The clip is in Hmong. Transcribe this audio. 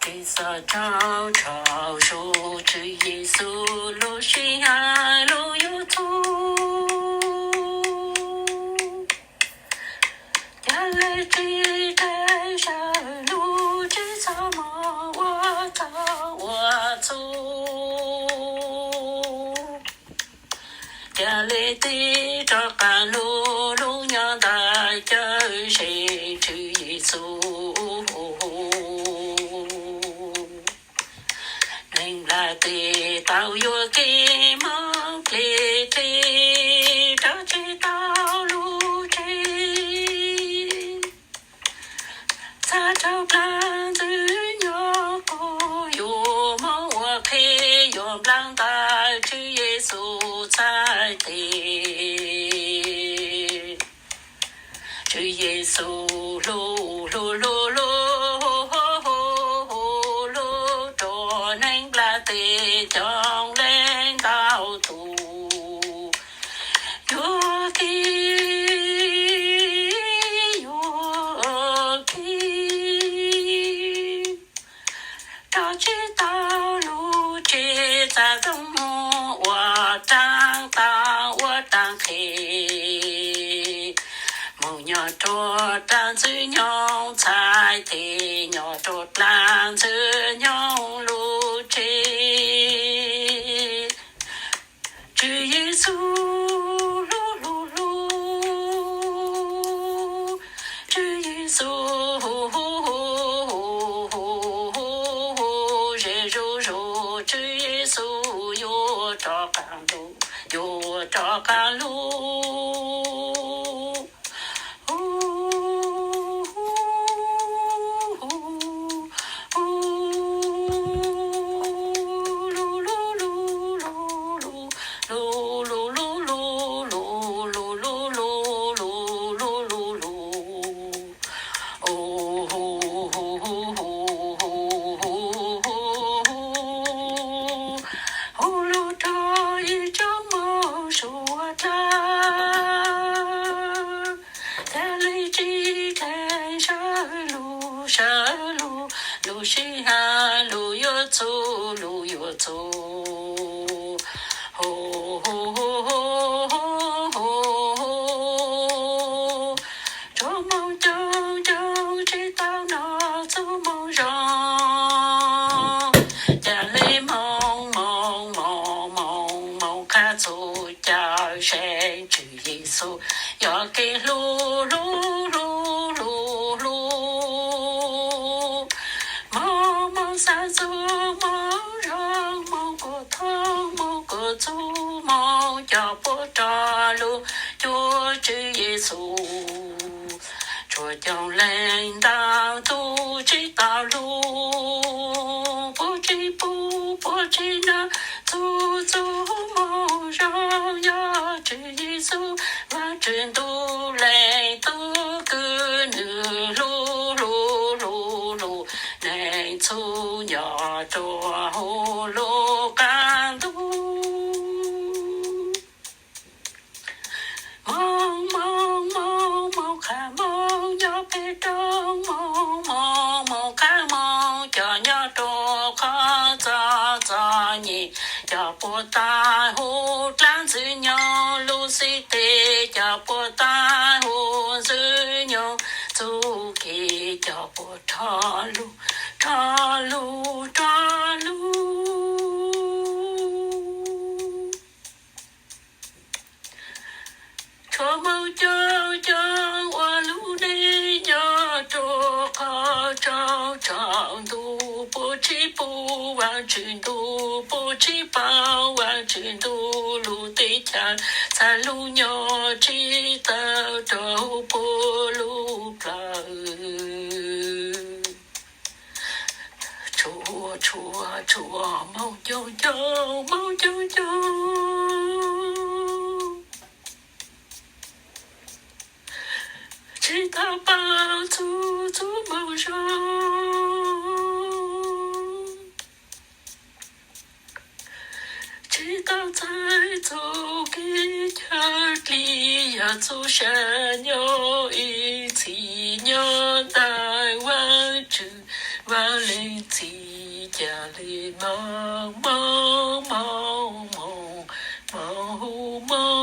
Txhob tsaug tsaug zog, Tswv Yexus lub sij hawm lub yuav txog. Cas li tsis teb sawv lub tsis txhob mus ua txog ua txug. Cas li tig rov qab lub lub nyob ntawm cawm seem Tswv Yexus. Neeg nplaj teb tau yuam kev mob kev pliag, rau tsis tau lub tsev. Txhaj rau dlaab ntxwg nyoog kuj yuav moog ua qhev yuav nplaag ntawm Tswv Yexus txhais tes. Tswv Yexus hlub hlub hlub hlub hlub rua neeg nplaj teb coob leej ntau tus. Yuam kev, yuam kev, rau tsis tau lub tsev, txav tooj moog ua raag taag ua raag qhev, moog nyob rua dlaab ntxwg nyoog txhais tes, nyob rua dlaab ntxwg nyoog lub tsev. Tswv Yexus hlub hlub hlub, Tswv Yexus ze zuj zus, Tswv Yexus yuav rov qaab lug, yuav rov qaab lug. Hu lug rua ib tsoom moog suav dlawg, ca le tsi dleeg sawv lug, sawv lug, lub sij hawm lub yuav txug, lub yuav txug. Hu, hu, hu, hu, hu, hu, hu. Tsoom moog coob coob tsis tau nov txug moog zoo, ca le moog moog moog moog moog qha txug cawm seej Tswv Yexus yog kev hlub hlub hlub hlub hlub. Moog moog xaav txug moog zoo, moog kuas thoob moog kuas txug, moog coj puab rov lug cuag Tswv Yexus. Tsuas coob leej ntau tug tsis tau lug, puab tsis pum puab tsis nov txug txug moog zoo, yog Tswv Yexus Vaajtswv ntuj leej tub kws nwg hlub hlub hlub hlub neeg txhua nyob rua huv lub qaab ntuj. Moog moog moog moog qha moog nyob peg roob, moog moog moog qha moog cov nyob rua qhov txom txom nyem, cov puab taag huv dlaab ntxwg nyoog lub xib teg, cov puab taag huv ntxwg nyoog txuj kev, cov puab rov lug, rov lug, rov lug. Tsuas moog coob coob ua lub neej nyob rua qhov tsaug tsaug ntuj, puab tsis pum Vaajtswv ntuj, puab tsis paub Vaajtswv ntuj, lub teb chaws txha lug nyob tsis tawm rua huv puab lub plawv. Tsuas tsuas tsuas moog coob coob, moog coob coob, tsis tau paub txug txug moog zoo, tsis tau txhais txug kev cawm dlej, yog txug sab nyob ib txhis nyob ntawm Vaajtswv Vaj Leej Txiv cas li mob mob mob mob, mob hu mob